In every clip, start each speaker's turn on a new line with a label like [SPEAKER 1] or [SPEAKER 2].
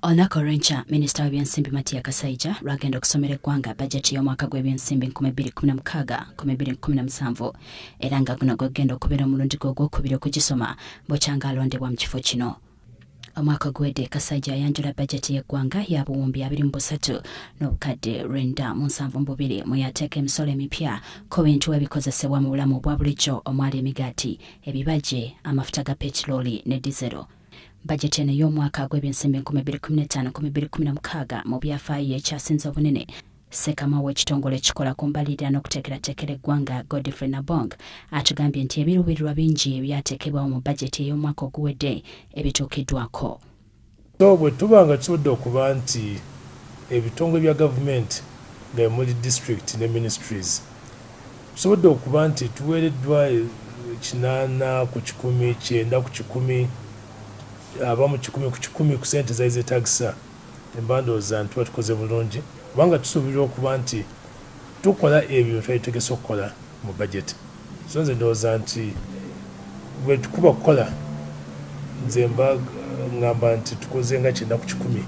[SPEAKER 1] Olunaku olw'enkya, minisita w'ebyensimbi Matia Kasaija lwagenda okusomera eggwanga bajeti y'omwaka gw'ebyensimbi 2016 2017, era nga guno gwegenda okubeera omulundi gwe ogwokubiri okugisoma bukyanga alondebwa mu kifo kino. Omwaka oguwedde, Kasaija yayanjula bajeti y'eggwanga ya buwumbi 23 n'obukadde 972, mwe yateeka emisolo emipya ku bintu ebikozesebwa mu bulamu obwa bulijjo, omwali emigaati, ebibajje, amafuta ga petulooli ne dizero. Bajeti eno ey'omwaka gw'ebyensimbi 2015 2016 mu byafaayo ekyasinze obunene. Sekama w'ekitongole ekikola ku mbalirira n'okuteekerateekera eggwanga, Godfrey Nabong, atugambye nti ebiruubirirwa bingi ebyateekebwawo mu bajeti ey'omwaka oguwedde ebituukiddwako.
[SPEAKER 2] So bwe tuba nga tusobodde okuba nti ebitongole bya gavumenti nga muli district ne ministries tusobodde okuba nti tuweereddwa 80%, 90%, abamu 100% ku sente zaali zeetagisa, emba ndowooza nti tuba tukoze bulungi, kubanga tusuubirwa okuba nti tukola ebyo twali tutegese okukola mu bajeti. So nze ndowooza nti bwe tukuba kukola, nze mba ngamba nti tukoze nga 90%.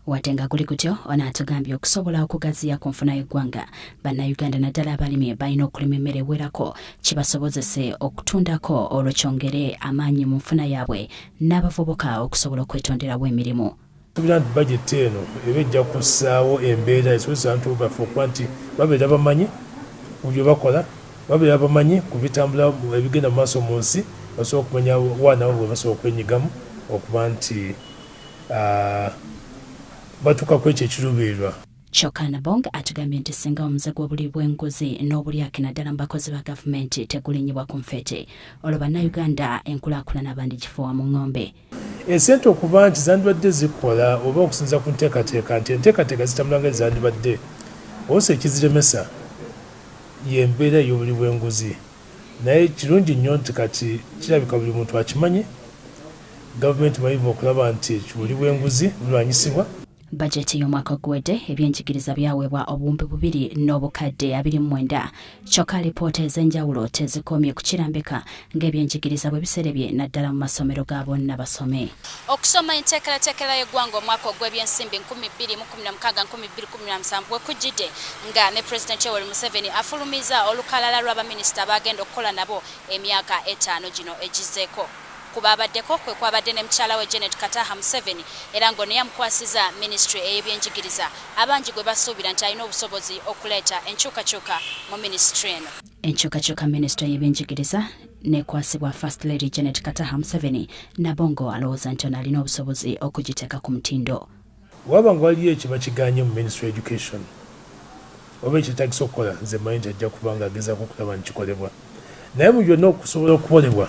[SPEAKER 1] Wadde nga guli gutyo, ono atugambye okusobola okugaziya ku nfuna y'eggwanga, bannayuganda naddala abalimi balina okulima emmere ewerako kibasobozese okutundako, olwo kyongere amaanyi mu nfuna yaabwe, n'abavubuka okusobola okwetonderawo emirimu.
[SPEAKER 2] Tusuubira nti bajeti eno eba ejja kussaawo embeera esobozesa abantu baffe okuba nti babeera bamanyi ku bye bakola, babeera bamanyi ku bitambula ebigenda mu maaso mu nsi, basobola okumanya waanawo bwe basobola okwenyigamu okuba nti batuuka ku ekyo ekiruubirirwa.
[SPEAKER 1] Kyokka Nabong atugambye nti singa omuze gw'obuli bw'enguzi n'obulyake naddala mu bakozi ba gavumenti tegulinyibwa ku nfeete, olwo bannayuganda enkulaakulana bandigifuuwa mu ŋŋombe.
[SPEAKER 2] Esente okuba nti zandibadde zikola oba okusinziira ku nteekateeka nti enteekateeka zitambula nga zandibadde, oluusi ekiziremesa y'embeera ey'obuli bw'enguzi. Naye kirungi nnyo nti kati kirabika buli muntu akimanyi, gavumenti mayivu okulaba nti buli bw'enguzi bulwanyisibwa.
[SPEAKER 1] Bajeti y'omwaka oguwedde, ebyenjigiriza byaweebwa 2,029 biliyoni, kyokka alipoota ez'enjawulo tezikomye kukirambika ng'ebyenjigiriza bwe biserebye, naddala mu masomero ga bonna basome. Okusoma enteekerateekera y'eggwanga omwaka ogw'ebyensimbi 2016 2017 bwe kujjidde nga ne Pulezidenti Yoweri Museveni afulumiza olukalala lw'abaminisita abagenda okukola nabo emyaka 5 gino egizzeeko. Kubabaddeko kwe kwabadde ne mukyala we Janet Kataha Museveni, era ng'ono yamukwasiza minisitule ey'ebyenjigiriza, abangi gwe basuubira nti alina obusobozi okuleeta enkyukakyuka mu minisitule eno. Enkyukakyuka minisitule y'ebyenjigiriza nekwasibwa First Lady Janet Kataha Museveni, Nabongo alowooza nti ono alina obusobozi okugiteeka ku mutindo.
[SPEAKER 2] Waba nga waliyo ekiba kiganye mu ministry education oba ekyetagisa okukola, nze mmanyi nti ajja kuba nga agezaako okulaba nti kikolebwa. Naye mu byonna okusobola okukolebwa,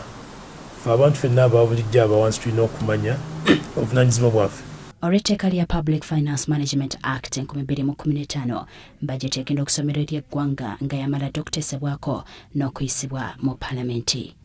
[SPEAKER 2] fe abantu ffenna aba bulijjo abawansi tulina okumanya obuvunaanyizibwa bwaffe.
[SPEAKER 1] Olw'etteeka lya Public Finance Management Act 2015, bajeti egenda okusomero eri eggwanga nga yamala dda okuteesebwako n'okuyisibwa mu palamenti.